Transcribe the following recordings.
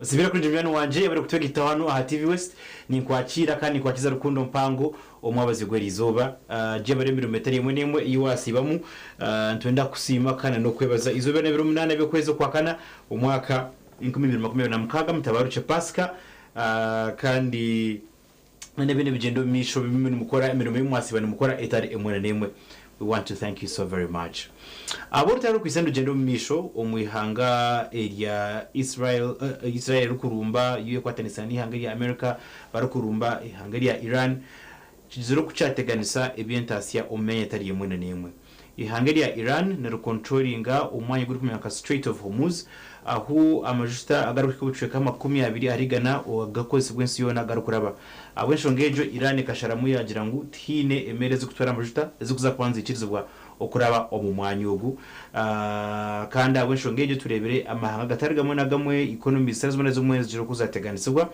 Osibire kurungi munywani wangye webare kutwegitaho hanu aha TV West. Ninkwakiira kandi ninkwakiza rukundo mpango omwabazyo gw'erizooba. Gyebare emirimo etari emwe n'emwe ei wasiibamu. Nitwenda kukusiima kandi n'okwebaza. Eizooba eryo n'ebiro munaana by'okwezi okwakana omwaka 2026, mutabarukye Pasika kandi n'ebindi ebigyenda omu maisho bimwe nimukora emirimo ei mwasiiba nimukora etari emwe na n'emwe. We want to thank you so very much. Ahabw'orutaro orurikwitsa nirugyenda omu maisho omu ihanga erya Israel, Israel erikurumba yo ekwatanisa n'eihanga erya America barikurumba eihanga erya Iran, kigizire oku kyateganisa eby'entaasya omu myanya etari emwe na n'emwe. Eihanga erya Iran nirikontrolinga omwanya ogurikumanywa nka Strait of Hormuz ahu amajuta agarikuhika obucweka 20 ahari igana agakukozesibwa ensi yoona garikuraba. Ahabw'enshonga egyo, Iran ekasharamu yaagira ngu tihaine emeeri ezirikutwara amajuta ezirikuza kuba niziikirizibwa okuraba omu mwanya ogu. Kandi ahabw'enshonga egyo tureebire amahanga gatari gamwe na gamwe, economies zitari zimwe na zimwe zigira oku zaateganisibwa.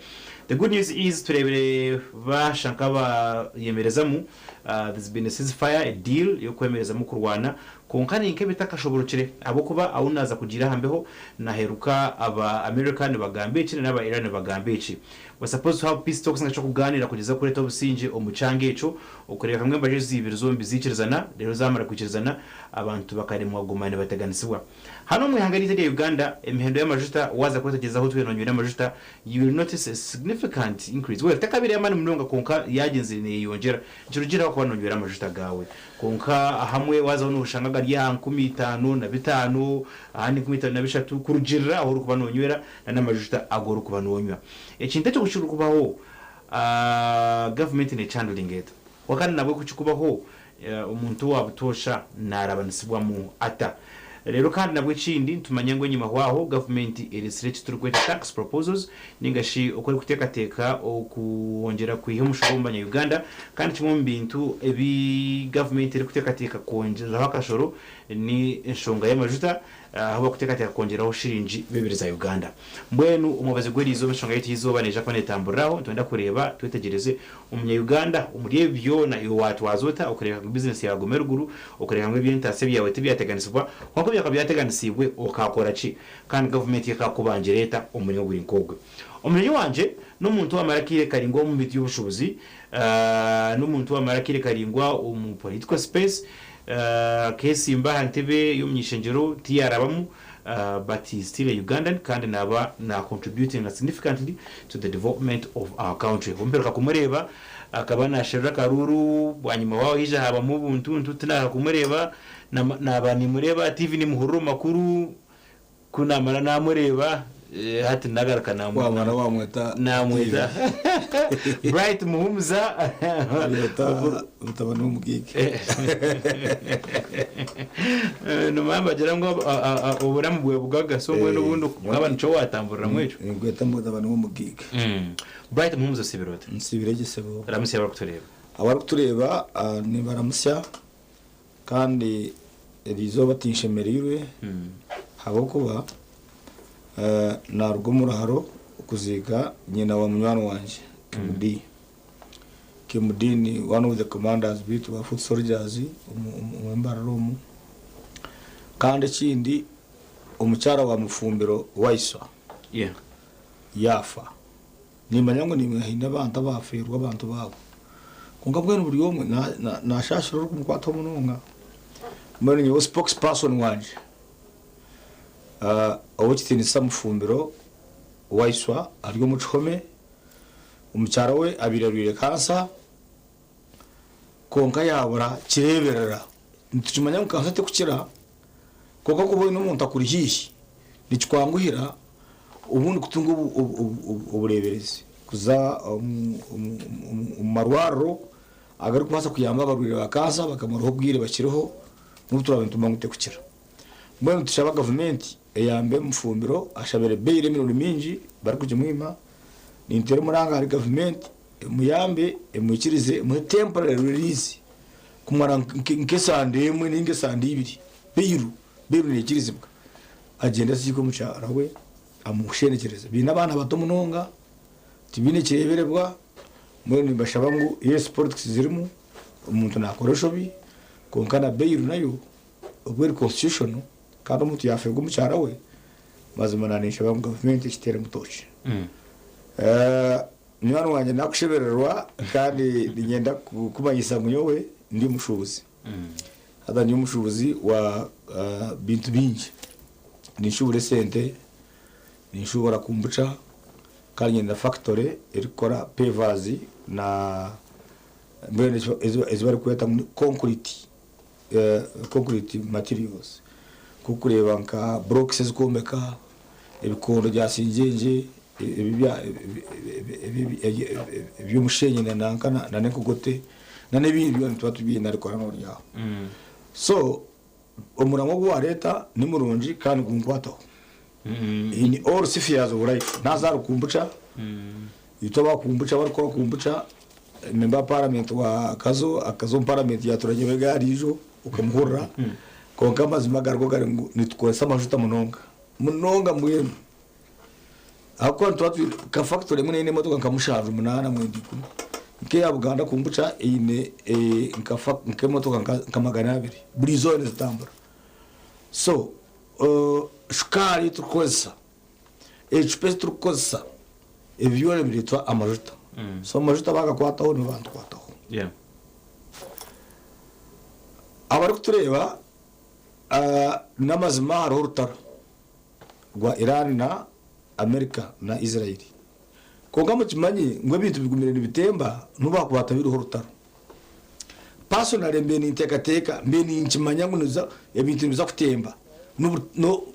The good news is tureebire baashusha nk'abayemerezamu, there's been a ceasefire, a deal y'okwemerezamu kurwana, kwonka ni nk'ebitakashoborokire ahabw'okuba ahu naaza kugiira aha mbeho naheruka aba America nibagamba eki n'aba Iran nibagamba eki. We're supposed to have peace talks ninga shi okugaaniira kugyeza kureeta obusingye omu kyanga ekyo, okureebeka ngu embaju ezi ibiri zombi ziikirizana, reero zaamara kwikirizana abantu bakaremwa kuguma nibateganisibwa. Hanu omu ihanga ryaitu erya Uganda, emihendo y'amajuta waaza kwetegyereza ahu twena onywire amajuta, you will notice a significant increase, well tekabaire y'amaani munonga kwonka yaagyenzire neeyeyongyera, nikirugiirira ahu orikuba noonywera amajuta gaawe. Kwonka ahamwe waazaho nooshanga gari aha 5500, ahandi 5300 kurugiirira ahu orikuba noonywera n'amajuta agu orikuba noonywa. Ekintu ekyo ku kirikubaho, gavumenti nekihanduringa eta? Kwonka kandi nabwe ku kirikubaho, omuntu owa butoosha naarabanisibwamu ata? Reero kandi nabwo ekindi, nitumanya ngu enyima hwaho gavumenti ereetsire eki turikweta tax proposals nainga shi oku erikuteekateeka okwongyera kwiha omushoro omu banya-Uganda. Kandi kimwe omu bintu ebi gavumenti erikuteekateeka kwongyeraho akashoro ni enshonga y'amajuta. Ahu barikuteekateeka kwongyeraho shiringi bibiri za Uganda. Mbwenu omwabazyo gw'eriizooba enshonga yaitu y'eizooba neija kuba neetamburira aho. Nitwenda kureeba twetegyereze omunya Uganda omuri ebi byona iwe waatwaza ota okureebeka ngu bizinesi yaawe yaguma eruguru, okureebeka ngu eby'entaasya byawe tibyateganisibwa. Kwonka byakaba byateganisiibwe okaakora ki? Kandi gavumenti yo ekaakubangira eta omu muringo guri nk'ogwo? Omuregi wangye n'omuntu owaamara akaire karaingwa omu by'obushuubuzi, n'omuntu owaamara akaire karaingwa omu political space, Akeesimba aha ntebe y'omuny'ishengyero tiyarabamu but he is still a Ugandan kandi naaba na contributinga significantly to the development of our country. Obu mperuka kumureeba akaba nasherura akaruuru bwanyima waaba haija habamu obuntuntu tinagaruka kumureeba naaba nimureeba aha TV nimuhurira omu makuru Ku naamara naamureeba, hati nagaruka Wamara wamweta naamweta Bright Muhumuza. Amweta mutabani w'omugiiga. Nomanya nibagira ngu oburamu bwe bugaga so mbwenu obundi okaba nikyo watamburiramu ekyo. Ninkweta mutabani w'omugiiga. Bright Muhumuza osiibire ota? Nsiibire gye sebo. Ramutsya abarikutureeba. Abarikutureeba nibaramutsya. Kandi eri izooba tinshemereirwe, ahabw'okuba naaruga omu ruharo kuziika nyina wa munywani wangye Kim D. Kim D ni one of the commanders baitu ba foot soldiers omu Mbarara omu. Kandi ekindi omukyara wa Mufumbiro Waiswa yaafa. Nimanya ngu naimwe haine abantu abaafeerwa abantu baabo. Kwonka mbwenu buri omwe naashaashira orikumukwataho munonga. Mbwenu nyowe spokesperson wangye ow'ekitiinisa Mufumbiro Waiswa ari omu kihome, omukyara we abaire arwaire kansa kwonka yaabura kireeberera. Nitukimanya ngu kansa terikukira kwonka ku oba oine omuntu akuri haihi nikikwanguhira obundi kutunga obureeberezi kuza omu marwariro agarikubaasa kuyamba abarwaire ba kansa bakamaraho obwire bakiriho n'obu turaabe nitumanya ngu terikukira. Mbwenu nitushaba gavumenti eyambe Mufumbiro ashabire bail emirundi mingi barikugimwima. Ninteera omuranga ahari gavumenti emuyambe emwikirize emuhe temporary release kumara nk'esande emwe ninga esande ibiri bail, bail nekirizibwa. Agyende aziike omukyara we amushendekyereze. Baine abaana bato munonga tibaine kireeberebwa mbwenu nimbashaba ngu yes politics zirimu omuntu nakora enshobi kwonka na bail nayo obu eri constitutional kandi omuntu yafeerwa omukyara we. Mazima na ninshaba ngu gavumenti ekiteeremu tooki. Munywani wangye nakushemererwa kandi niinyenda kukumanyisa ngu nyowe ndi omushuubuzi. Haza ndi omushuubuzi wa bintu bingi. Ninshuubura esente, ninshuubura kombucha kandi nyine na fakitore erikukora pevers na mbwenu ezi barikweta ngu ni concrete. Concrete materials nk'okureeba nka blocks ezikwombeka, ebikondo bya singyengye, eby'omushenyi n'enkogote n'ebindi byona nituba tubiine ariko hanu ori aho. So omuramwa ogu wareeta ni murungi kandi gunkwataho in all spheres of life. Naaza ahari kombucha, itwe aba kombucha abarikukora kombucha Member wa parliament wa Kazo akaza omu parliament yatura nyowe egaari ijo okamuhurira kwonka amazima agariho gari ngu nitukozesa amajuta munonga munonga mbwenu ahabw'okuba nituba twine nka factory emwe eine emotoka nka mushanju munaana mwenda ikumi nk'eya Buganda Kombucha eine nka nk'emotoka nka 200 buri izooba nizitambura so shukaari ei turikukozesa Ecupa ezi turikukozesa ebi byona nibireetwa amajuta. So amajuta baagakwataho nibo bantukwataho. Yeah. Abarikutureeba n'amazima hariho orutaro rwa Iran na America na Israel. Kwonka mukimanye ngu ebintu bigumire nibitemba n'obu hakuba hatabaireho orutaro. Personally mbaire ninteekateeka, mbaire ninkimanya ngu nibiza ebintu nibiza kutemba n'obu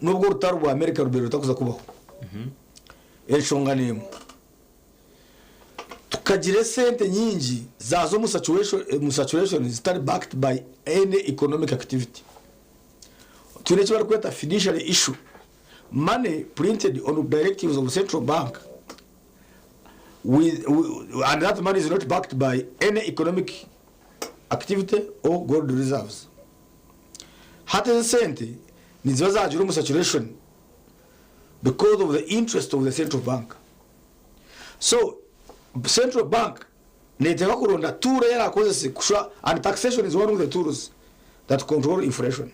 n'obu orutaro rwa America rubaire rutakuza kubaho. Enshonga n'emwe, tukagira esente nyingi zaaza omu saturation omu saturation zitari backed by any economic activity. Twine eki barikweta fiduciary issue, money printed on directives of central bank with, and that money is not backed by any economic activity or gold reserves. Hati ezi sente niziba zagira omu saturation because of the interest of the central bank. So central bank neteekwa kuronda tool ei erakozese kushwa and taxation is one of the tools that control inflation.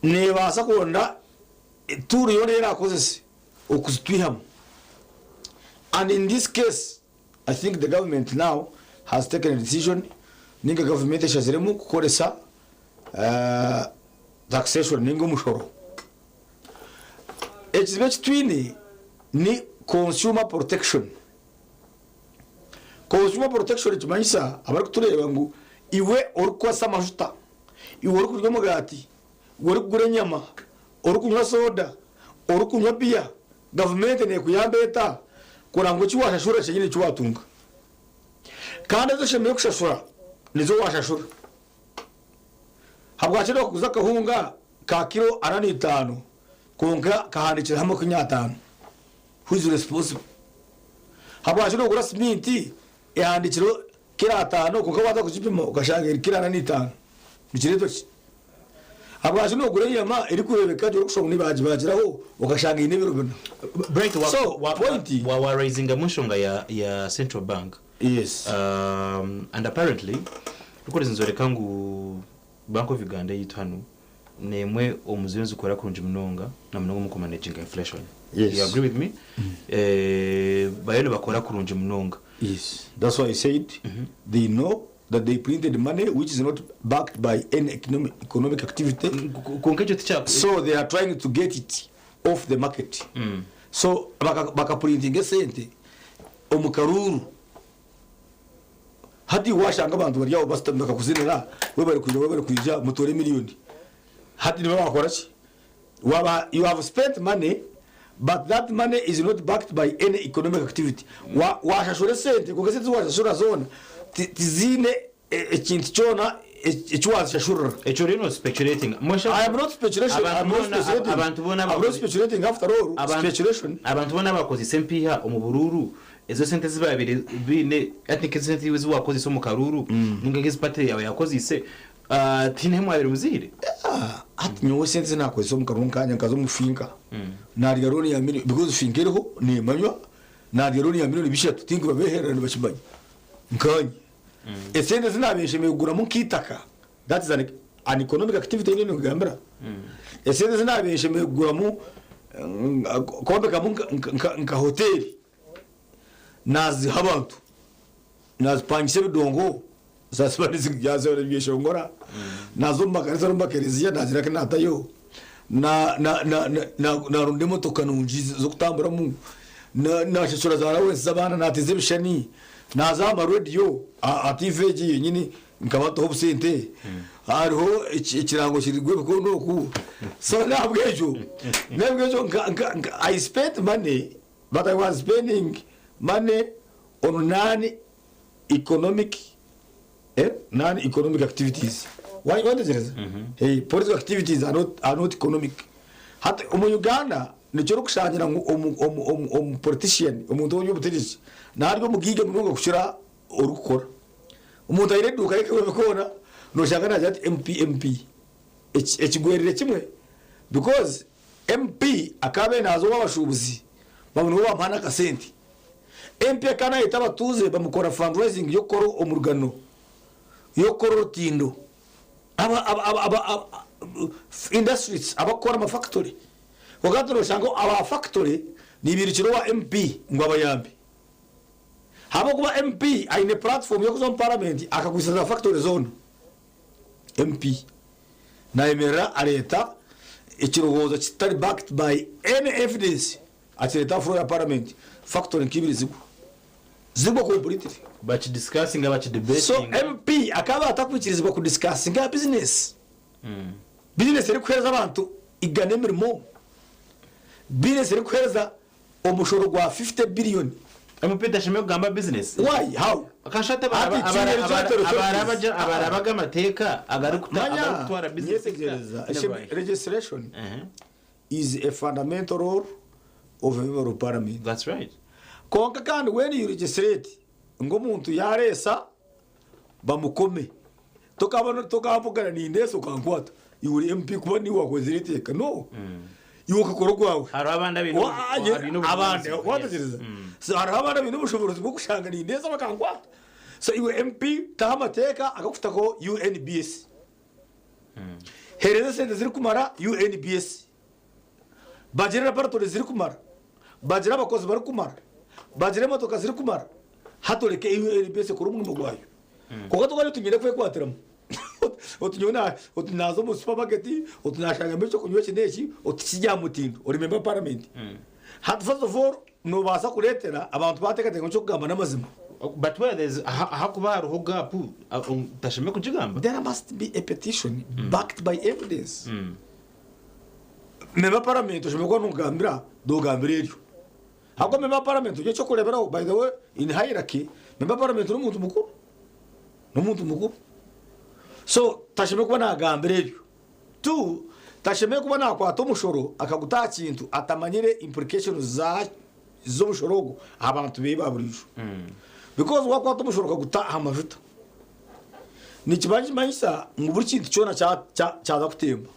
Nebaasa kuronda tool yoona ei erakozese okuzitwihamu and in this case I think the government now has taken a decision ninga government eshaziremu kukoresa taxation ninga omushoro. Ekizibu eki twine ni consumer protection. Consumer protection nikimanyisa abarikutureeba ngu iwe orikukozesa amajuta, iwe orikurya omugaati, Iwe orikugura enyama, orikunywa soda, orikunywa biya, gavumenti neekuyamba eta kureba ngu eki waashashura kyenyini eki waatunga? Kandi ezi oshemereire kushashura nizo waashashura. Habwaki nookuguza akahunga ka kiro ana na itaano kwonka kahandiikireho 50? Who is responsible? Habwaki noogura siminti ehandiikireho kiro ataano kwonka waaza kugipima okashanga eri kiro 45? Nikireetwa ki? Habwaki nogura enyama erikurebeka gye orikushusha ngu nibagibagiraho okashanga eine ebiro bina? Bright wa, So, wa, point. wa, wa raisingamu enshonga ya, ya Central Bank Yes. and apparently records nizoreka ngu Bank of Uganda eyaitu hanu nemwe omu ziriyo nizikora kurungi munonga na munonga omu kumanaginga inflation. Yes. You agree with me? Eh, bariyo nibakora kurungi munonga. Yes. That's why I said they know that they printed money which is not backed by any economic activity Kwonka ekyo tikya so they are trying to get it off the market so baka printinga esente omu karuuru hati washanga abantu bari aho bashutami bakakuzinira webare kwija webare kwija mutore million hati nibo bakora ki Waba you have spent money but that money is not backed by any economic activity. Wa washashura esente kwonka esente ezi washashura zoona ti tiziine ekintu kyona eki wazishashurira. Ekyo oriyo no speculatinga. Mbwenu I am not speculation, I abantu am not boona speculating. abantu boona I am not speculating after all, Abantu- speculation. abantu boona abakozise empiiha omu buruuru ezo sente ezi babaire baine I think esente ezi wakozise omu karuuru ninga ezi party yaawe yakozeise Tihaine ahu mwabaire muziire? Hati nyowe esente ezi naakozesa omu karungu kangye nkaza omu finka naarya looni ya million because finka eriho neemanywa naarya looni ya million bishatu tinkubabeeherera nibakimanya nkaanye. Esente ezi naabaire nshemereire kuguramu nk'eitaka that is an. An economic activity ei nikugambira. Esente ezi naabaire nshemereire kuguramu kwombekamu nka hoteeri naaziha abantu. Naazipangisa ebidongo zaaziba nibyeshongora. Naaza omu makanisa n'omu makereziya naagira ki naatayo. Naaronda emotoka nungi z'okutamburamu. Naashashura za allowance z'abaana, naateeza ebishushani. Naaza aha marediyo, aha tiivi egi yenyini nkaba ntaho obusente. Hariho ekirango kirigwa ebikondo oku. So n'ahabw'ekyo, n'ahabw'ekyo I spent money but I was spending money on non economic non economic activities. Wateegyereza? Political activities are not, are not economic. Hati omu Uganda nikyo orikushangira ngu omu, omu, omu, omu politician, omuntu ow'eby'obutegyeki naarya omugaiga munonga kukira orikukora. Omuntu aine eduuka ye ebikoona noshanga nagira ati MP MP ekigwerire kimwe because MP akaba abaire naaza ow'abashuubuzi babu nibo bamuha n'akasente. MP akaba naayeta abatuuze bamukora fundraising y'okukora omurugano, y'okukora orutindo, aba aba aba aba aba industries abakukora amafactory. Kwonka hati noshanga aba factory nibairukira owa MP ngu abayambe. Ahabw'okuba MP aine platform y'okuza omu paramenti akagwisa za factory zoona. MP nayemerera areeta ekirowoozo kitari backed by any evidence akireeta aha floor ya paramenti, factory nk'ibiri zigwa. Zigwa completely. Bakidiscussinga, So bakidebatinga. MP akaba atakwikirizibwa kudiscussinga aha business. Business erikuheereza abantu igana emirimo, business erikuheereza Omushoro gwa 50 billion. MP tashemereire kugamba business. Why? How? Kasha ati Hati kiine regulatory authorities. abarabaga amateeka Manya, agarikutwara business sector nyetegereza. in a way. Legislation is a fundamental role of a member of parliament. That's right. Kwonka kandi when you legislate ngu omuntu yareesa bamukome tokaba tokavugana nindeesa okankwata iwe ori MP kuba niiwe wakozire eiteeka no iwe okakora ogwawe. Hariho abandi abaine abaine Abandi obujunaanizibwa. watekyereza so hariho abandi abaine obushoborozi bw'okushanga nindeesa bakankwata so iwe MP taho amateeka agakutaho UNBS hereza esente zirikumara UNBS bagire laboratory zirikumara bagire abakozi barikumara bagire emotoka zirikumara hati oreke UNBS ekore omurimo gwayo. Kwonka twaba nitunyenda kwekwatiramu oti nyowe na- oti naaza omu supermarket oti naashangamu ekyokunywa eki n'eki oti tikiri aha mutindo ori member wa parliament. Hati first of all noobaasa kureetera abantu baateekateeka ngu eky'okugamba n'amazima. But where there's aha- ahakuba hariho gap tashemereire kugigamba. There must be a petition backed by evidence. Member wa parliament oshemereire kuba noogambira noogambira eryo. Ahabw'okuba member wa parliament ori eky'okureeberaho, by the way in hierarchy, member wa parliament n'omuntu mukuru, n'omuntu mukuru. So tashemereire kuba naagambira ebyo. Two, tashemereire kuba naakwata omushoro akaguta aha kintu atamanyire implications za z'omushoro ogwo aha bantu beye ba buriijo. Because waakwata omushoro okaguta aha majuta, nikiba nikimanyisa ngu buri kintu kyona kya kya kyaza kutemba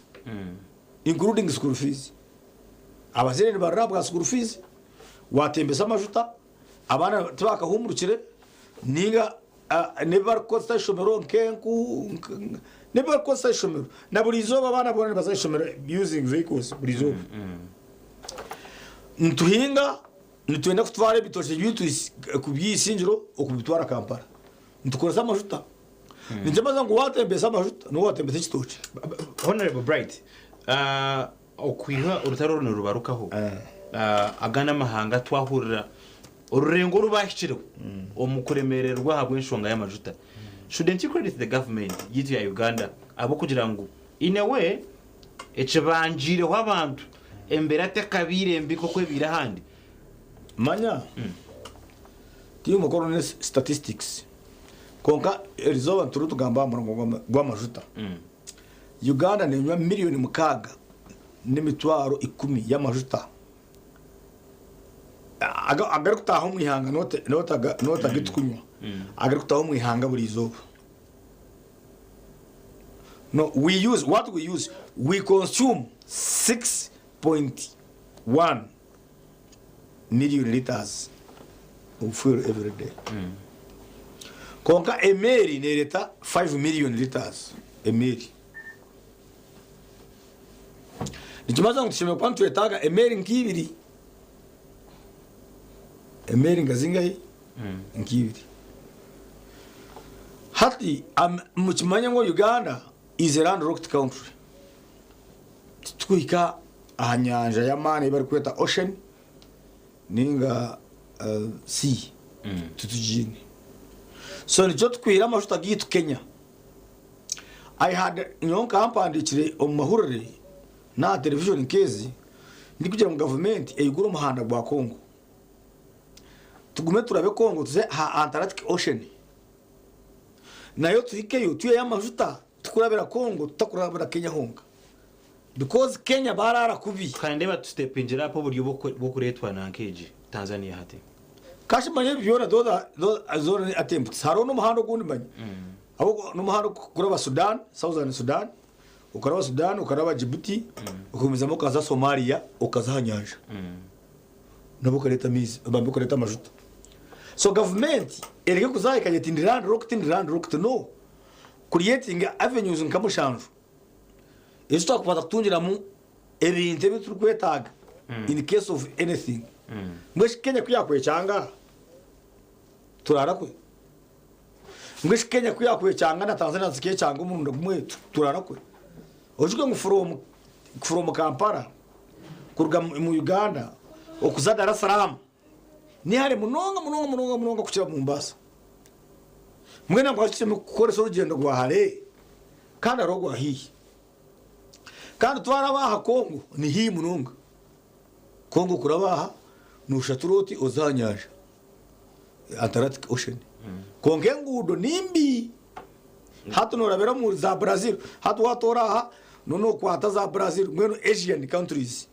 including school fees. Abazaire nibarira ahabwa school fees, watembesa amajuta, abaana tibakahumurukire ninga n'ebi barikukozesa aha ishomero nk'enku, n'ebi barikukozesa aha ishomero. Na buri izooba abaana boona nibaza aha ishomero using vehicles buri izooba. Nituhinga, nitwenda kutwara ebitookye byaitu kubiiha Isingiro okubitwara Kampala. Nitukozesa amajuta. Nikimanyisa ngu watembesa amajuta, niwe watembesa ekitookye. Honourable Bright, Okwiha orutaro oru nirubarukaho, aga n'amahanga twahurira orurengo oru baahikireho omu kuremeererwa ahabw'enshonga y'amajuta. Shouldn't you credit the government yaitu ya Uganda ahabw'okugira ngu in a way ekibangiireho abantu embeera tekabaire mbi nk'oku ebaire ahandi? Manya, tiimukuru ne statistics, kwonka erizooba nituriyo nitugamba aha muringo gw'amajuta. Uganda nenywa miriyoni 6 n'emitwaro ikumi y'amajuta agarikutaaha omu ihanga not agu turikunywa, agarikutaaha omu ihanga buri izooba. No, we use, what we use, we consume 6.1 million litres of fuel every day. Kwonka emeeri nereeta 5 million litres, emeeri. Nikimanyisa ngu tushemereire kuba nitwetaaga emeeri nk'ibiri. Emeeri nka zingahi? Nk'ibiri. Hati mukimanye ngu Uganda is a landlocked country. Titukuhika aha nyanja y'amaani ei barikweta ocean ninga sea titugiine. So nikyo tukwire amajuta gaitu Kenya. I had nyowe nkaba mpandiikire omu mahurire n'aha television nk'ezi ndikugira ngu gavumenti eyigure omuhanda gwa Congo. Tugume turabe Congo tuze aha Antarctic Ocean. Nayo tuhikeyo twiheyo amajuta tukurabira Congo tutakurabira Kenya honka. Because Kenya baraara kubi. Kandi ndeeba tusitepingire up oburyo bw'okureetwa nanka egi Tanzania hati. Kashi manya ebi byona those are those zoona ni attempts. Hariho n'omuhanda ogundi manya. Ahabw'okuba n'omuhanda okuraba Sudan, Southern Sudan, okaraba Sudan, okaraba Djibouti, okagumizamu okaza Somalia, okaza aha nyanja. Nabwo okareeta amaizi, bambe okareeta amajuta. So gavumenti ereke kuza ekagira eti ndi landlocked, ndi landlocked, no. Creating avenues nka mushanju ezi twakubaasa kutungiramu ebintu ebi turikwetaaga in case of anything. Mbwenu shi Kenya ku yaakwecanga turaara kwe? Mbwenu shi Kenya ku yaakwecanga na Tanzania zikeecanga omurundi gumwe turaara kwe? Oijuke ngu from from Kampala kuruga mu Uganda okuza Dar es Salaam ni hare munonga munonga munonga munonga kukira Mombasa. Mbwenu nangwa tushemereire kukoresa orugyendo rwa hare kandi hariho orwa haihi. Kandi twaraba aha Congo ni haihi munonga. Congo kuraba aha noshatura oti oza aha nyanja Antarctic Ocean. Kwonka enguudo ni mbi. Hati norabira omu za Brazil, hati watoora aha nokwata za Brazil mbwenu Asian countries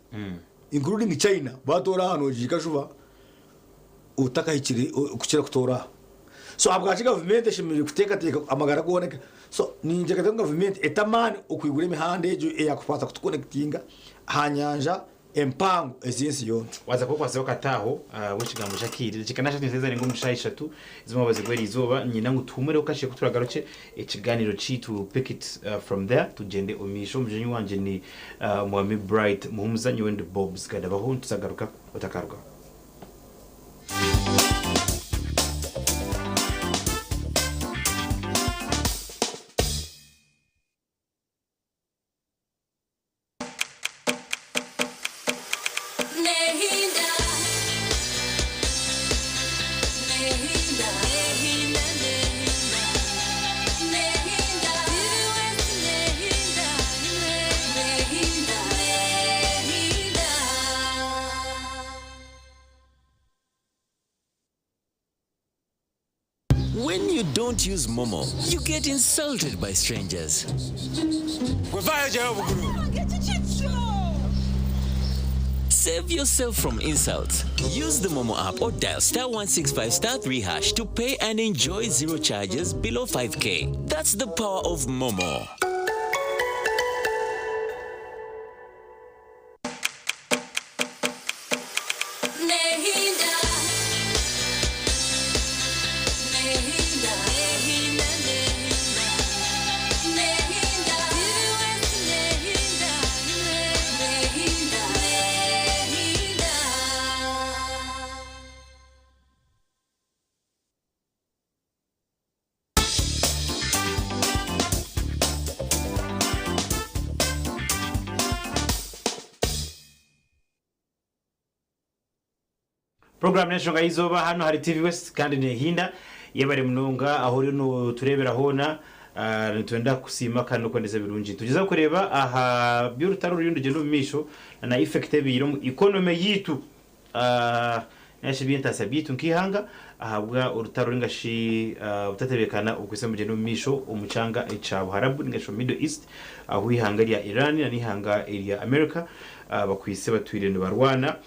including China watoora aha nogiika juba otakahikire kukira kutoora aha. So ahabwaki gavumenti eshemereire kuteekateeka amagara goona so ninteekateeka ngu gavumenti ete amaani okwigura emihanda egyo eyakubaasa kutukonekitinga aha nyanja empango ez'ensi yoona. Waaza kuba okwatsireho akataaho ahabw'ekigambo ky'akaire, dakiika nashatu nizirenga omu shaaha ishatu ez'omwabazyo gw'eriizooba, niinyenda ngu tuhuumureho kakye ku turagarukye ekigaaniiro kyaitu we'll pick it from there tugyende omu maisho. Omugyenyi wangye ni Omwami Bright Muhumuza, nyowe ndi Bobs Kadabaho, nituzagaruka otakarugaho. When you don't use Momo, you get insulted by strangers. Save yourself from insults. Use the Momo app or dial star 165 star 3 hash to pay and enjoy zero charges below 5k. That's the power of Momo. Puroguraamu n'enshonga y'eizooba hanu ahari TV West kandi neehinda. Yebare munonga ahu oriyo nootureebera hoona. Nitwenda kukusiima kandi n'okwendeza ebirungi. Nitugyezaho kureeba aha by'orutaro oruriyo nirugyenda omu maisho na effect ebaire omu economy yaitu. Nari shi eby'entaasya byaitu nk'eihanga ahabwa orutaro ninga shi obutatebeekana obukwitse nibugyenda omu maisho omu kyanga ekya Buharabu ninga shi omu Middle East ahu eihanga erya Iran na n'eihanga erya America bakwitse batwire nibarwana.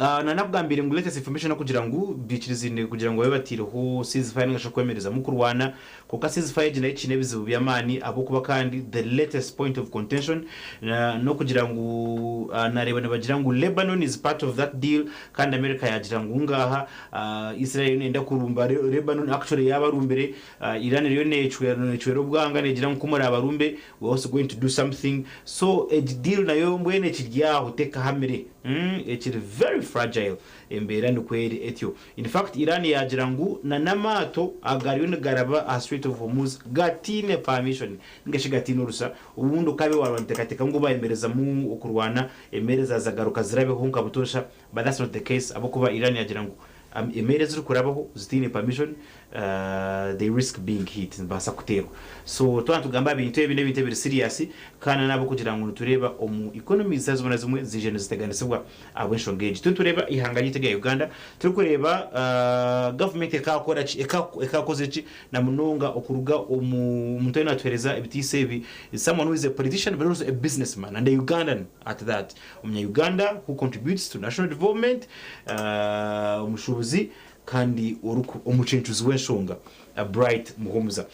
Nanakugambire ngu latest information okugira ngu bikiriziine kugira ngu babe bateireho ceasefire ninga shi okwemerezamu kurwana kwonka ceasefire egi nayo ekiine ebizibu by'amaani ahabw'okuba kandi the latest point of contention n'okugira ngu nareeba nibagira ngu Lebanon is part of that deal kandi America yagira ngu ngaaha Israel eriyo neyenda kurumba Lebanon actually yabarumbire Iran eriyo necwera obwanga negira ngu kumurabarumbe we also going to do something so egi deal nayo mbwenu ekiri aho tekahamire ekiri very fragile embeera nikwo eri etyo in fact Iran yagira ngu na n'amaato agariyo nigaraba aha strait of Hormuz gataine permission ninga shi gataine orusa obundi okabe waba noteekateeka ngu bayemerezamu okurwana emeeri zazagaruka zirabeho nka butoosha but that's not the case ahabw'okuba Iran yagira ngu Emeeri ezirikurabaho zitaine permission they risk being hit, nizibaasa kuteerwa. So twaba nitugamba aha bintu ebi n'ebintu ebiri serious kandi n'ahabw'okugira ngu nitureeba omu economies zitari zimwe na zimwe ziija niziteganisibwa ahabw'enshonga egi. Turiyo nitureeba eihanga ryaitu erya Uganda turikureeba gavumenti ekaakora ki, ekaakoze ki na munonga okuruga omu omuntu ariyo naatuheereza ebitiisa ebi is someone who is a politician but also a businessman and a Ugandan at that. Omunya Uganda who contributes to national development, omushuubuzi kandi omucencuzi w'enshonga Bright Muhumuza.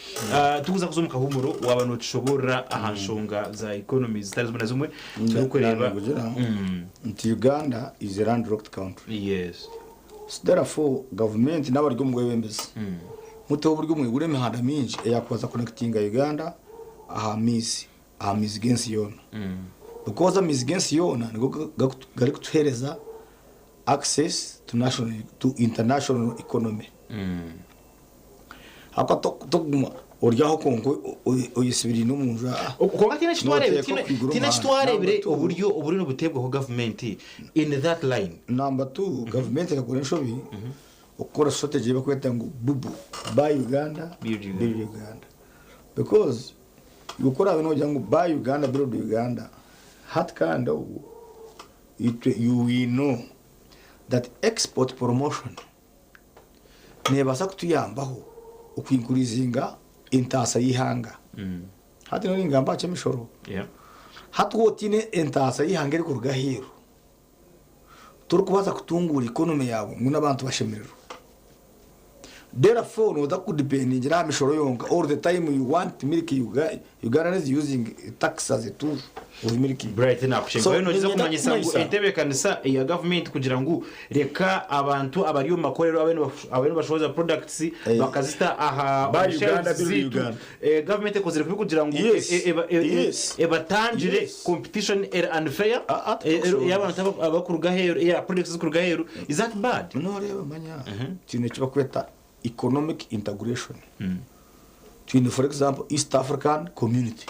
Tukuza kuza omu kahuumuro waaba notushoboorora aha nshonga za economy zitari zimwe na zimwe turikureeba. Naagira nti Uganda is a landlocked country. Yes. So therefore gavumenti n'abari omu bwebembezi muteho oburyo mwigure emihanda mingi eyakubaasa connectinga Uganda aha maizi. aha maizi g'ensi yoona because amaizi g'ensi yoona nigo garikutuheereza access to national to international economy ahabw'okuba tokuguma ori aho kwonka oyesibiriine omu nju aha Kwonka tihaine eki twareebire Nooteekwa kwigura tihaine eki omuhanda. twareebire Number two. oburyo oburiyo nibuteebwaho gavumenti in that line. Number two, gavumenti ekakora enshobi okukora strategy ei barikweta ngu bubu, buy Uganda, Build Uganda. build Uganda. Because Iwe ku oraabe noogira ngu buy Uganda build Uganda hati kandi obwo itwe you we know that export promotion neebaasa kutuyambaho oku increasinga entaasa y'eihanga. Hati nyowe ningamba aha ky'emishoro. Yeah. Hati waaba otaine entaasa y'eihanga erikuruga aheeru, torikubaasa kutunguura economy yaawe ngu n'abantu bashemererwe. Therefore noza ku dependingira aha mishoro yonka all the time you want milk Uganda is using tax as a tool of milking. Bright nakushenga So so, nogiza niinyenda kumanyisa ngu kukumanyisa entebekanisa eya gavumenti kugira ngu reka abantu abari omu makorero abe nibashohoza products Eh. bakazita aha Buy omu Uganda, shelves build ziitu Uganda. eh, gavumenti ekozire kubi kugira ngu Yes. e- e- e- Yes. ebatangire Yes. competition eri unfair Ah, ah, eh, tukushoboora. y'abantu abakuruga aheeru ya products ezikuruga aheeru is that bad? Noreeba manya twine eki barikweta economic integration. Twine for example East African community.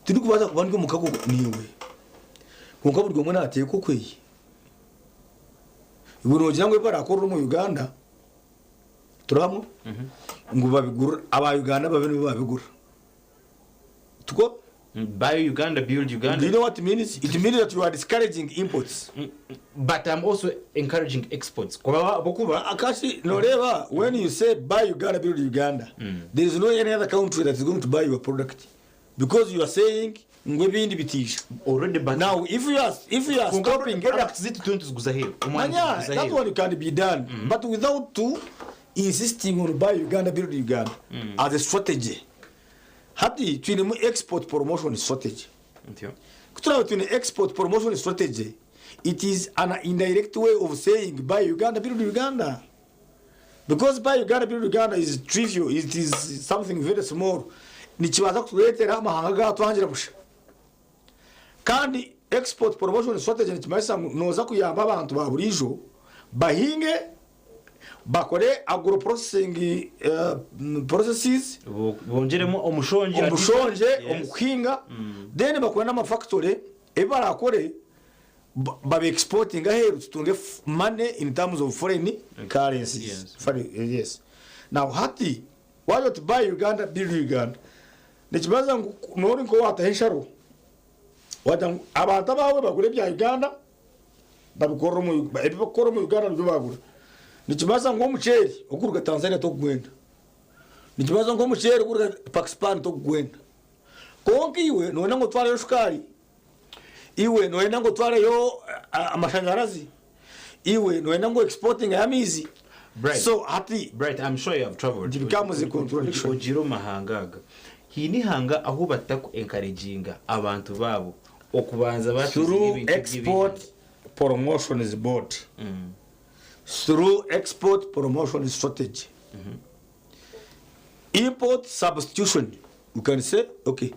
Tindikubaasa kuba ndi omu mukago naiwe kwonka buri omwe naateeka okweye. Iwe noogira ngu ebi barakorera omu Uganda turi hamwe ngu babigure aba Uganda babe nibo babigura. Tikwo? Buy Uganda, build Uganda. Do you know what it means? It means that you are discouraging imports. But I'm also encouraging exports. Kuba ahabw'okuba Akashi noreeba when you say buy Uganda build Uganda there is no any other country that is going to buy your product because you are saying ngu ebindi bitiija. Already but Now if you are if you are kwonka stopping products zitu turiyo nituziguza aheeru. Omwani Manya nituziguza that aheeru. one can be done but without to insisting on buy Uganda build Uganda as a strategy. Hati twinemu export promotion strategy. Ntyo. Ku turaabe twine export promotion strategy, it is an indirect way of saying buy Uganda, build Uganda. Because buy Uganda, build Uganda is trivial, it is something very small. Nikibaasa kutureetera amahanga gaatwangira busha. Kandi export promotion strategy nikimanyisa ngu nooza kuyamba abantu ba buriijo bahinge, bakore agro processing processes, Bongyeremu omushongye. Omushongye omu kuhinga, then bakore n'amafactory ebi barakore babi exportinge aheeru tutunge money in terms of foreign currencies. Yes. Now hati wagira oti buy Uganda, build Uganda, nikibaasa ngu noori nk'owaataho ensharo Wagira ngu abantu abaawe bagura ebya Uganda babikorera omu ebi barikukora omu Uganda nibyo bagura. Nikibaasa ngu omuceeri ogurikuruga Tanzania tokugwenda. Nikibaasa ngu omuceeri ogurikuruga Pakistan tokugwenda. Kwonka iwe nooyenda ngu otwareyo shukaari, iwe nooyenda ngu otwareyo amashanyarazi. Iwe noyenda ngu exportinge amaizi. Bright. So hati Bright, I'm sure you have traveled. It becomes a contradiction. Ogiire omu mahanga aga. Haine eihanga ahu bataku encouraginga abantu baabo okubanza batuzinga through ebintu export by'ebihanga. promotions board through export promotion strategy import substitution you can say okay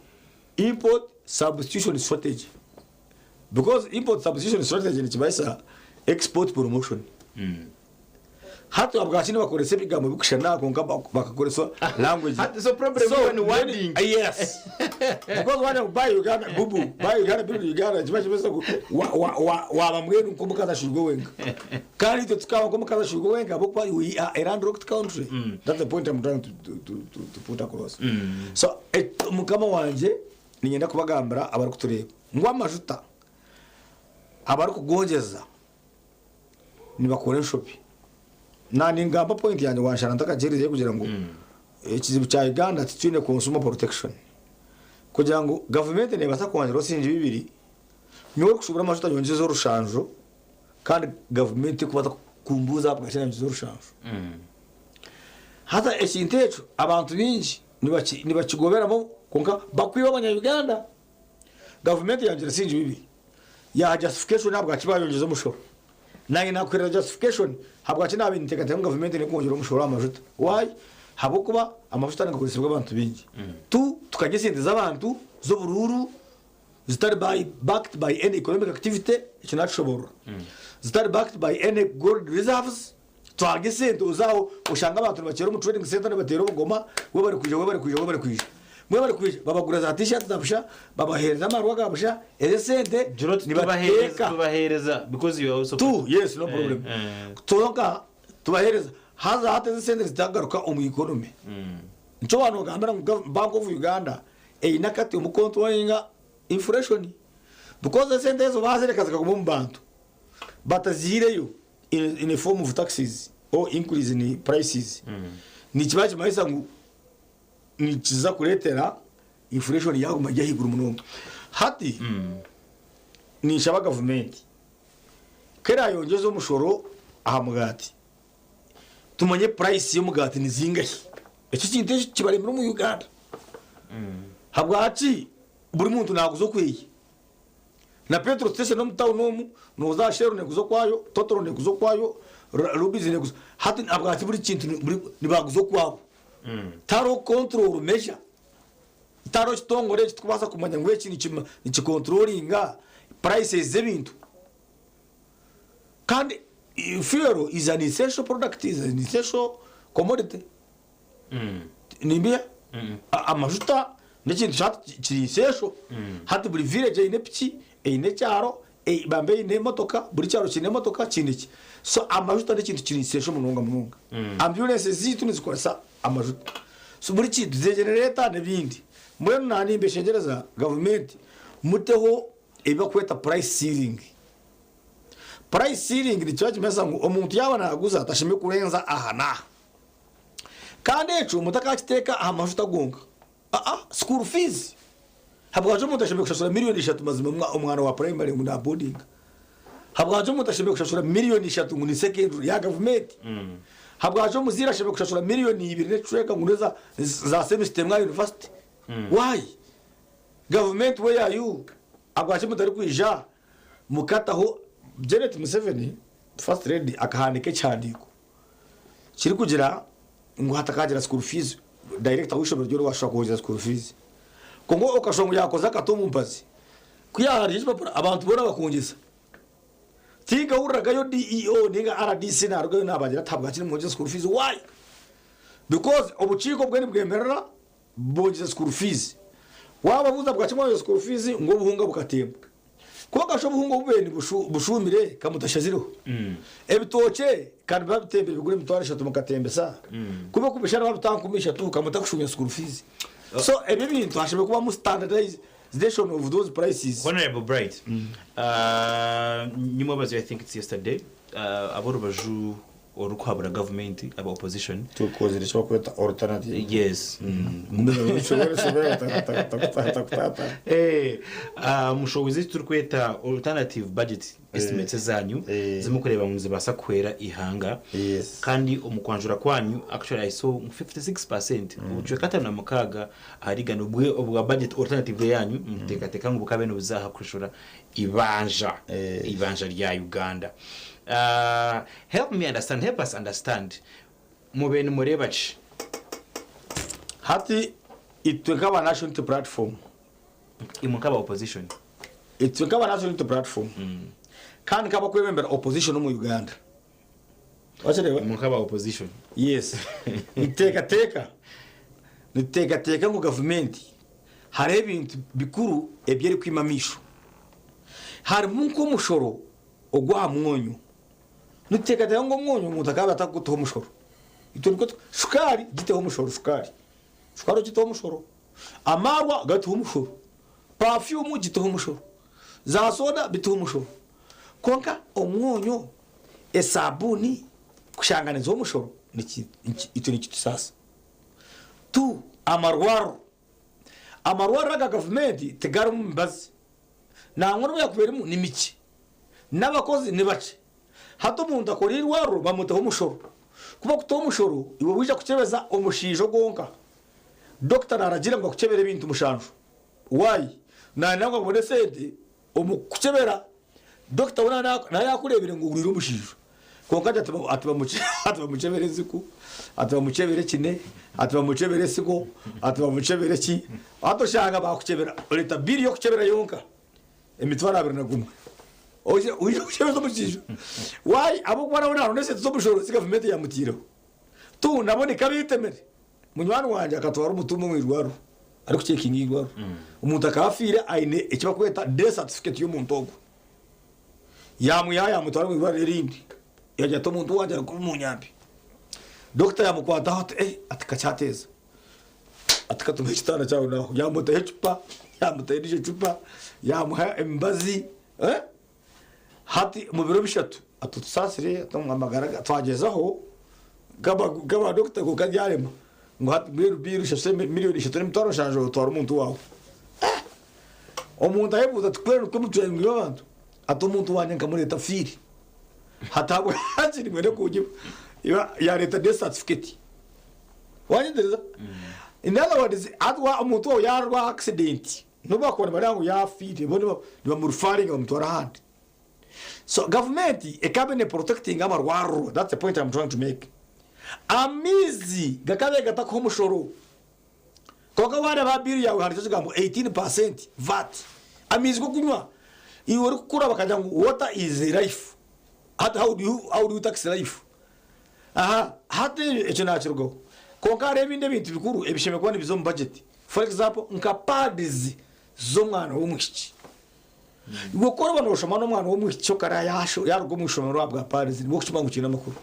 import substitution strategy because import substitution strategy nikibaasa export promotion hati abwaki nibakoresa ebigambo bikushushana kwonka bakakoresa language Hati, so problem so, ni wording. Yes because wana buy Uganda bubu buy Uganda build Uganda kiba kimeze ngu waba mbwenu nk'omukazi ashurwe wenka kandi itwe tukaba nk'omukazi ashurwe wenka ahabw'okuba we are a landlocked country. That's the point I'm trying to put across. So mukama wangye niinyenda kubagambira abarikutureeba ngu amajuta abarikugongyeza nibakora enshobi. Na ningamba point yangye wanshara ntakagyerizeyo kugira ngu ekizibu kya Uganda titwine consumer protection. Kugira ngu gavumenti nebaasa kwongyeraho siringi bibiri, nyowe orikushubura amajuta nyongyeze orushanju kandi gavumenti terikubaasa kumbuuza ahabwaki nayongyeza orushanju. Haza ekintu ekyo abantu baingi nibakigoberamu kwonka bakwiba abanya Uganda. Gavumenti yangira siringi bibiri yaha justification ahabwaki bayongyeza omushoro. Nanye nakuhereza justification ahabwaki nabaire ninteekateeka ngu gavumenti nekwongyera omushoro aha majuta. Why? Ahabw'okuba amajuta nigakoresibwa abantu baingi. Tu tukarya esente z'abantu z'oburuuru zitari by backed by any economic activity, ekyo nakishoboorora. Zitari backed by any gold reserves, twarya esente oze aho oshange abantu nibakyera omu trading centre nibateera obugoma, webare kwija, webare kwija, webare kwija. Mwebare kwija, babagurira za t-shirt za busha, babaheereza amarwa ga busha, ezo esente Gira oti tubaheereza, nibateeka. tubaheereza because you are also Tu, yes, no problem. Eh, eh. Kwonka tubaheereza, haza hati ezo esente zitagaruka omu economy. Nikyo waanogambira ngu Bank of Uganda eine akati omu controllinga inflation because esente ezo baazireka zikaguma omu bantu bataziihireyo in a form of taxes or increase in prices, nikiba nikimanyisa ngu nikiza kureetera inflation yaaguma eri ahaiguru munonga. Hati ninshaba gavumenti ku eraayongyeze omushoro aha mugaati, tumanye price y'omugaati ni zingahi. Eki ekintu eki kibaremire omu Uganda. Habwaki buri muntu naaguza okweye? Na petrol station omu tawuni omu, nooza aha Shell neeguza okwayo, Total neeguza okwayo, Rubis neeguza. Hati habwaki buri kintu nibaguza okwabo? Tihariho control measure, tihariho kitongore ekirikubaasa kumanya ngu eki nikicontrollinga prices z'ebintu. Kandi fuel is an essential product, is an essential commodity. Nimbiha? Amajuta n'ekintu hati kiri essential. Hati buri village eine piki, eine ekyaro, bambe eine emotoka, buri kyaro kiine emotoka kiine ki. So amajuta n'ekintu kiri essential munonga munonga. Ambulensi zaitu nizikoresa amajuta. So buri kintu, za generator n'ebindi. Mbwenu nanimbeshengyereza gavumenti muteho ebi barikweta price ceiling. Price ceiling nikiba nikimanyisa ngu omuntu yaaba naaguza tashemereire kurenza aha n'aha. Kandi ekyo mutakakiteeka aha majuta gonka. Aa, school fees. Habwaki omuntu ashemereire kushashura miriyoni ishatu mazima omwana wa primary ngu na boardinga? Habwaki omuntu ashemereire kushashura miriyoni ishatu ngu ni secondary ya gavumenti? Habwaki omuzaire ashemereire kushashura miriyoni ibiri n'ekicweka ngu n'eza za semester emwe aha university? Why? Gavumenti where are you? Habwaki mutarikwija mukataho Janet Museveni first lady akahandiika ekihandiiko kirikugira ngu hatakagira school fees director w'eishomero ryona owashusha kwongyera school fees kwonka okashusha ngu yakoze akati omu mpazi ku yahandiika ekipapura abantu boona bakongyeza tinkahuriraga DEO ninga RDC narugayo nabagira ati ahabwaki nimwongyeza school fees why because obukiiko bwe nibwemerera Bongyeza school fees. Wababuuza bwaki mwongyeza school fees ngu obuhunga bukatemba. Kwonka shi obuhunga obu bwene bushuumire ka mutashazireho? Ebitookye ka nibiba bitembire bigura emitwaro eshatu mukatembesa, kuba okubishara babita nkumi ishatu ka mutakushuumya school fees. So ebyo ebintu hashemereire kubamu standardization of those prices. Honourable Bright, nyimwebaze I think it's yesterday, ab'orubaju. Orikuhabura gavumenti aba opposition. Tukozire eki barikweta alternative. Yes. Mushowize eki turikweta alternative budget estimates ezanyu ezimukureeba ngu nizibaasa kuhwera eihanga. Kandi omu kwanjura kwanyu actually I saw ngu 56%, obucweka 56 ahari igana obwa budget alternative eyanyu nimuteekateeka ngu bukabaire nibuza aha kushashura eibanja, eibanja rya Uganda. Help me understand, help us understand, mubaire nimureeba ki? Hati itwe nk'aba National Unity Platform, Imwe nk'aba opposition. Itwe nk'aba National Unity Platform kandi nk'abakwebembera opposition omu Uganda, wakireeba? Imwe nk'aba opposition. Yes. Nituteekateeka, nituteekateeka ngu gavumenti hariho ebintu bikuru ebi erikwima amaisho. Harimu nk'omushoro ogw'aha mwonyo. Nituteekateeka ngu omwonyo omuntu akaba atarikugutaho omushoro. Itwe nikwo tu, shukaari giteho omushoro shukaari. Shukaari ogiteho omushoro. Amaarwa gateho omushoro. Pafyumu giteho omushoro. Za soda biteho omushoro. Kwonka omwonyo, esaabuuni kushanga niziha omushoro, niki, niki, itwe nikitusaasa. Tu, amarwariro. Amarwariro aga gavumenti tigarimu mibazi. Nangwa n'obu yaakuba erimu ni mikye. N'abakozi ni bakye. Hati omuntu akora eirwariro bamutaho omushoro. Ku bakutaho omushoro, iwe waija kukyebeza omushaija gwonka. Dokita naaragiira ngu akukyebere ebintu mushanju. Why? Naayenda ngu abone esente omu kukukyebera. Dokita we naaba yaakureebire ngu orwaire omushaija. Kwonka ati bamukyebere enziku, ati bamukyebere ekine, ati bamukyebere esigo, ati bamukyebere ki. Hati oshanga baakukyebera, oreeta biiri y'okukyebera yonka emitwaro 21. Oije kukyebeza omushaija. Why? Ahabw'okuba nawe naaronda esente z'omushoro ezi gavumenti yaamutaireho. Tu nabo nikwo abeetemere. Munywani wangye akatwara omutumbi omu irwariro arikucekinga eirwariro. Omuntu akaba afiire aine eki barikweta death certificate y'omuntu ogwo. Yaamwihaho yaamutwara omu irwariro erindi. Yaagira ati, Omuntu wangye ari kubi munyambe. Dokita yaamukwataho ati, Eh, ati kakyateeza. Ati ka tumuhe ekitanda kyawe naaho. Yaamutaho ecupa, yaamutaho endiijo cupa, yaamuha emibazi. Eh? Hati omu biro bishatu ati otusaasire ati amagara twagyezaho nk'aba dokita kwonka byarema. Ngu hati mbwenu biiru oshashure miriyoni ishatu n'emitwaro nshanju otware omuntu waawe. Eh! Omuntu ayebuuza ati kweri nikwo mucwengwire abantu? Ati omuntu wangye nkamureeta afiire. Hati ahabwaki nimwenda kunyiba? Yareeta death certificate. Wanyetegyereza? In other words, hati omuntu wawe yarwara accident, nobu bakuba nibareeba ngu yafiire, bo nibamureferringa bamutwara ahandi. So gavumenti ekaba ne protectinga amarwariro, that's the point I'm trying to make. Amaizi gakabaire gatakuha omushoro. Kwonka wareeba aha bill yaawe ehandikireho ekigambo 18% VAT. Amaizi g'okunywa, iwe orikukura bakagira ngu water is life. Hati how do you, how do you tax life? Aha, hati ekyo nakirugaho. Kwonka hariho ebindi ebintu bikuru ebishemereire kuba nibiza omu budget. For example, nka pads z'omwana w'omwishiki. Iwe ku oriba nooshoma n'omwana w'omwishiki okara yaaruga omu ishomero ahabwa pads, nibwo orikukimanya ngu kiine amakuru.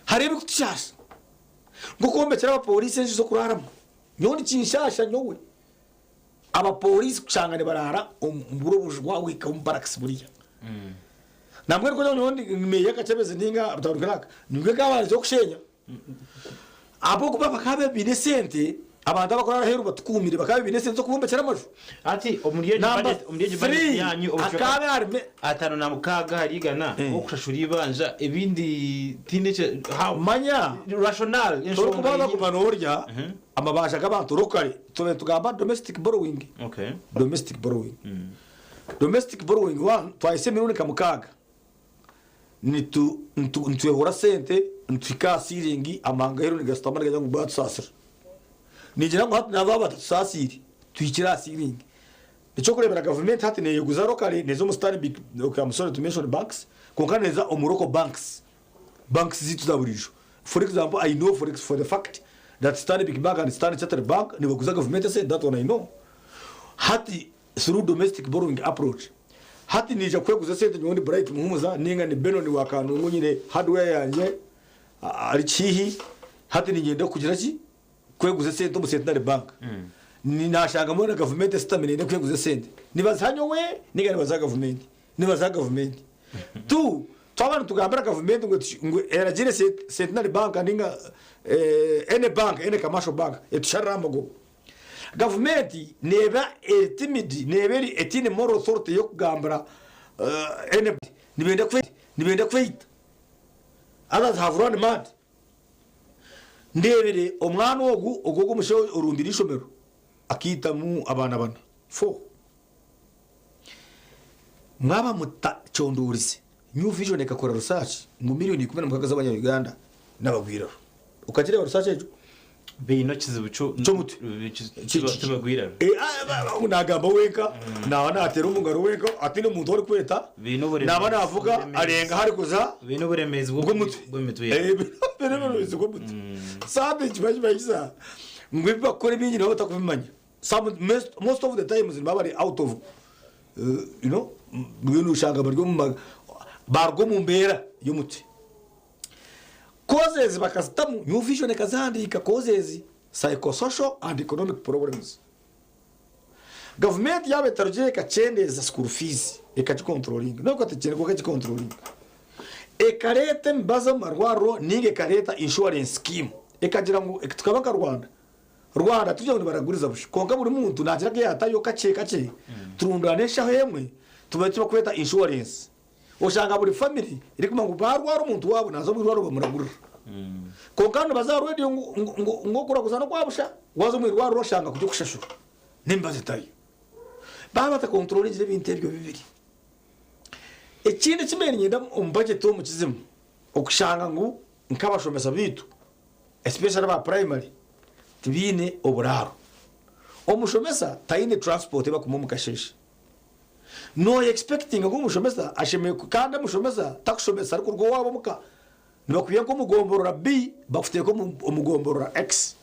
Hariho ebirikutushaasha. Nk'okwombekyera abapooriisi enju z'okuraaramu. Nyowe nikinshaasha nyowe abapooriisi kushanga nibaraara omu buri obuju bwahika omu barakisi buriya. Nambwenu ku nyowe ndi meeya Kakyebezi ninga Rutaro Clark, nibwo nkaabandize kushenya. Ahabw'okuba bakaba baine esente, abantu abakuraara aheeru batukuumire bakaba baine esente z'okubombekyera amaju. Hati omuri egyo Number budget, omuri egyo budget three, yanyu obucweka hakaba harimu 56 ahari igana okushashura eibanja ebindi tihaine eki how Manya, rationale enshonga torikubaasa eri kuguma noorya amabanja g'abantu locally. Tube nitugamba domestic borrowing. Okay. Domestic borrowing. Domestic borrowing one, twahitsya emirundi nka mukaaga nitu nitu nitwehora sente nituhika aha ceiling amahanga aheeru nigasitama nigagira ngu baatusaasira. Ningira ngu hati nabo baaba batatusaasiire tuhikire aha ceiling. Eky'okureebera gavumenti hati neeyeguza locally neeza omu Stanbic, okay I'm sorry to mention banks, kwonka neeza omu local banks, banks zaitu za buriijo. For example, I know for, for the fact that Stanbic Bank and Standard Chartered Bank nibaguza gavumenti esente, that one I know. Hati through domestic borrowing approach, hati niija kweguza esente nyowe ndi Bright Muhumuza ninga ni Benon wa Kanungu nyine hardware yangye ahari Kihihi, hati niinyenda kugira ki? Kweguza esente omu Centenary Bank. Nashangamu na gavumenti esitamire eine kweguza esente. Nibaziha nyowe ninga nibaziha gavumenti? Nibaziha gavumenti. Tu. Twaba nitugambira gavumenti ngu ngu eragire Centenary Bank ninga any bank, any commercial bank etusharire aha magoba. Gavumenti neeba eri timid, neeba eri etaine moral authority y'okugambira any nibenda nibenda kweita. Others have run mad. Ndeebire omwana ogu ogwo ogw'omushaija orumbire eishomero akaitamu abaana bana, four. Mwaba mutakyondoorize, New Vision ekakora research ngu million 16 z'abanya Uganda n'abagwiraro. Okagireeba research egyo? Baine ekizibu Ky'omutwe. Tibagwiraro. Nagamba wenka, naaba nateera omu ngaro wenka, ataine muntu ou arikweta, Baine oburemeezi. naaba naavuga Oburemeezi. arenga ahu arikuza Baine oburemeezi bw'omutwe. bw'emitwe. Baine oburemeezi bw'omutwe. So hati nikiba nikimanyisa ngu ebi barikukora ebingi nibaba batarikubimanya. Some, most, most of the times nibaba bari out of you know, mbwenu oshanga bari omu ma, baruga omu mbeera y'omutwe. Causes bakazitamu, New Vision ekazihandiika causes, psychosocial and economic problems. Gavumenti yaaba etarugire ekakyendeeza school fees, ekagicontrollinga, nobu ekatekyenda kwonka egicontrollinga, ekareeta emibazi omu marwariro ninga ekareeta insurance scheme, ekagira ngu tukaba nka Rwanda, Rwanda tikugira ngu nibaraguriza busha kwonka buri muntu nagira aku yatayo kakye kakye turundaana enshaho emwe tuba ekibakweta insurance oshanga buri family erikumanya ngu barwara omuntu waabo naza omu irwariro bamuragurira kwonka hanu nibaza aha radio ngu ngu ngu okuraguza nokwa busha waza omu irwariro oshanga kuri okushashura n'emibazi etariyo baaba batakontroringire ebintu ebyo bibiri. Ekindi eki mbaire niinyenda omu budget omu kizimu okushanga ngu nk'abashomesa baitu especially aba primary tibaine oburaaro. Omushomesa taine transport ebakumuha omu kasheeshe. No expectinga ngu omushomesa ashemereire kandi omushomesa takushomesa arikuruga owaabo omuka. Nibakwiha nk'omu gomborora B bakuteeka omu gomborora X.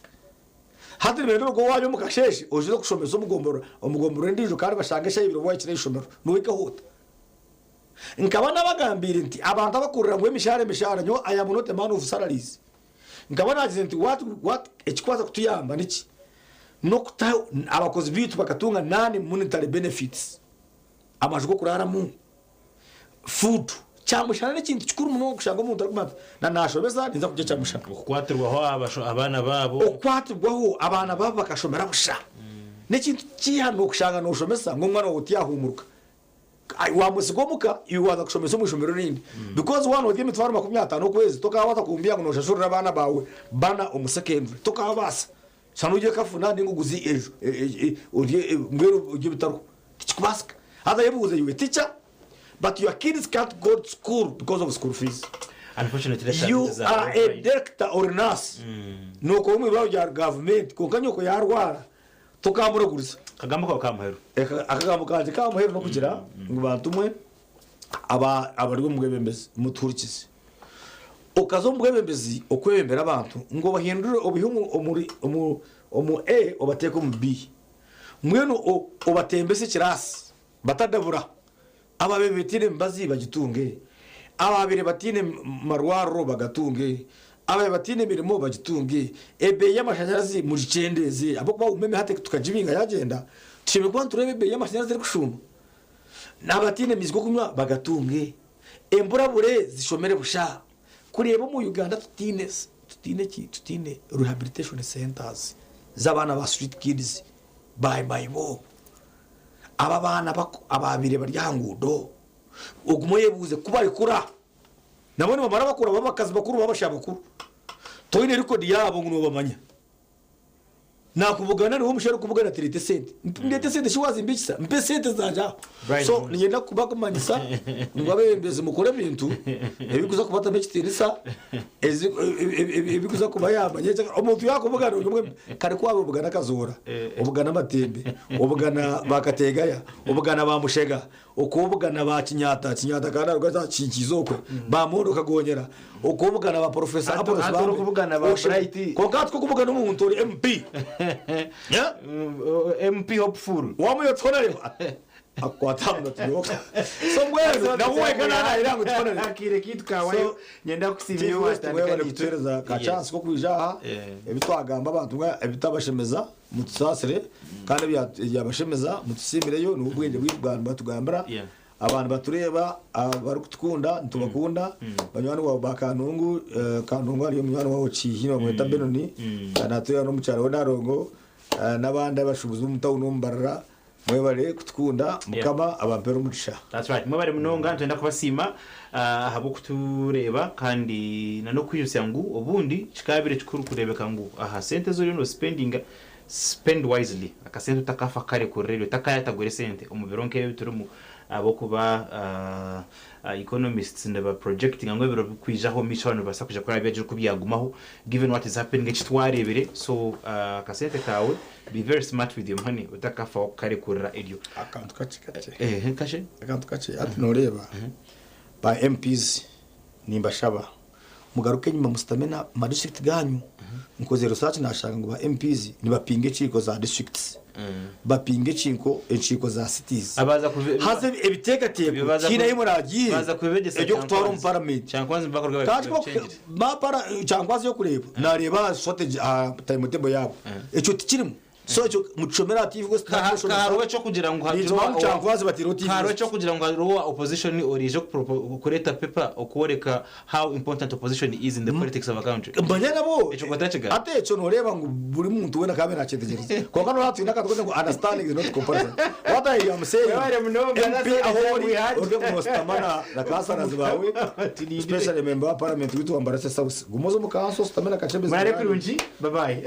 Hati nibenda oruge owaanyu omu kasheeshe oije kushomesa omu gomborora omu gomborora endiijo kandi bashange eshaaha ibiri oba wahikire aha ishomero. Nohika ota? Nkaba nabagambiire nti abantu abakurira ngu emishahara emishahara nyowe I am not a man of salaries. Nkaba nagize nti what what ekikubaasa kutuyamba niki? N'okutaho abakozi baitu bakatunga non monetary benefits, amaju g'okuraaramu, food, kyamushana n'ekintu kikuru munonga kushanga omuntu arikumanya ati na nashomesa ninza kurya kyamushana. Okukwatirwaho abaana baabo. Okukwatirwaho abaana baabo bakashomera busha. N'ekintu ky'eihano kushanga noshomesa ngu omwana waawe tiyahuumuruka. Wamusiga omuka iwe waza kushomesa omu ishomero erindi because waaba norya emitwaro 50 okwezi tokabaasa kumbwira ngu noshashurira abaana baawe bana omu secondary tokabaasa shana orye kafuna ninga oguze enju orye mbwenu orye ebitariho tikikubaasika haza yebuuze you a teacher but your kids can't go to school because of school fees Unfortunately, you are a doctor or nurse nokora omu irwariro rya gavumenti kwonka nyoko yarwara Tokamuraguriza. Akagambo kawe ka muheru. Akagambo kangye ka muheru n'okugira ngu bantu mwe abari omu bwebembezi mutuhurikize. Okaza omu bwebembezi okwebembera abantu ngu obahindure obaihe omu A obateeke omu B. Mbwenu obatembese ekiraasi batadabura. Abaabaire bataine mibazi bagitunge, abaabaire bataine marwariro bagatunge, abaabaire bataine mirimo bagitunge, ebeeyi y'amashanyarazi mugikyendeeze ahabw'okuba umeme hati tukagibinga yaagyenda, tushemereire kuba nitureeba ebeeyi y'amashanyarazi erikushuuma. N'abataine maizi g'okunywa bagatunge, emburabure zishomere busha. Kureeba omu Uganda tutaine tutaine ki tutaine rehabilitation centres z'abaana ba street kids ba mayibobo. Abo abaana abaabaire bari aha nguudo, ogume oyebuuze ku barikura, nabo nibamara bakura baba abakazi bakuru baba abashaija bakuru. Toine rekodi yaabo ngu noobamanya. Naakubugana niiwe omushaija orikubugana ati reeta esente. Ndeete esente shi waazimbiikisa? Mpa esente zangye aho. So niinyenda kubakumanyisa ngu abeebembezi mukore ebintu ebirikuza kubatamu ekitiinisa, ebirikuza kubayamba. Omuntu yaakubugana ori omwe kare ku waabugana akazoora, obugana amatembe, obugana ba kategaya, obugana ba mushega, okobugana ba kinyaata, kinyaata akaba naaruga za kinkiizi okwe, ba mondo kagonyera, okobugana ba porofesa Hati Apollos hati Bambe, orikubugana ba oshe- Bright. Kwonka hati ku okubugana omuntu ori MP, yeah? MP hopeful. Wamuha tihonareba akukwata aha munwa ati nyowe. So mbwenu nawe wenka naanahira ngu tihonareba. Akaire kaitu kawayo So, nyenda kusiima TV iwe West watandika mwebale naitwe. kutuhereza ka Yes. chance k'okwija aha ebi twagamba abantu mwe ebitabashemeza mutusaasire kandi ebyabashemeza mutusiimireyo nibwo bwengye bwaitu bwa nibatugambira. Yeah. Abantu batureeba abarikutukunda nitubakunda banywani wawe ba Kanungu eh, Kanungu hariyo munywani wawe Kiihi nibamweta Benoni natureeba n'omukyara we Narongo eh, n'abandi abashuubuzi b'omu tawuni omu Mbarara mwebare kutukunda Mukama abampere omugisha. That's right. Mwebare munonga nitwenda kubasiima ah, ahabw'okutureeba kandi na n'okwijutsya ngu obundi kikaabire kikuru kureebeka ngu aha sente ezi oriyo nospendinga spend wisely akasente otakafa kukarekurira eryo otakayatagura esente omu biro nk'ebi ebiturimu ahabw'okuba economists niba projectinga ngu ebiro bikwijaho omu maisho aho nibibaasa kwija kuraba byagire oku byagumaho given what is happening eki twareebire so akasente kaawe be very smart with your money otakafaho kukarekurira eryo. Akantu kakye kakye. Ehe kakye. Akantu kakye hati noreeba ba MPs nimbashaba mugaruke enyima musitame na ma district ganyu nkozire research nashanga ngu ba MPs nibapinga enkiiko za districts bapinga ekinko enkiiko za cities Abaza kubi- haza ebiteekateeko Bibaza tihaine ku- ahi muragiire baza kubibegyesa eby'okutwara omu Kyankwanzi. paramenti Kyankwanzi nibakuruga Kandi babicengire. mapara kyankwanzi yokureeba nareeba aha strategy aha timetable yaabo ekyo tikirimu so ekyo mukishomere aha TV West Kaharuho ekyokugira ngu hagire Nikibaho ngu Kyankwanzi batiireho TV Kaharuho West. ekyokugira ngu hariho owa opposition oriija okureeta paper okworeka how important opposition is in the politics of a country. Manya nabo Ekyo otakigamba. hati ekyo noreeba ngu buri muntu weena akaba nakyetegyereza kwonka noreeba twine akantu kokugira ngu understanding is not comparison what I am saying Webare munonga, MP that's all the aho time ori we had. oruge kunositama na na kansalazi bawe Tulindire. especially member wa parliament witu wa Mbarara South guma oze omu kanso ositame na Kakyebezi Murare kurungi, bye bye.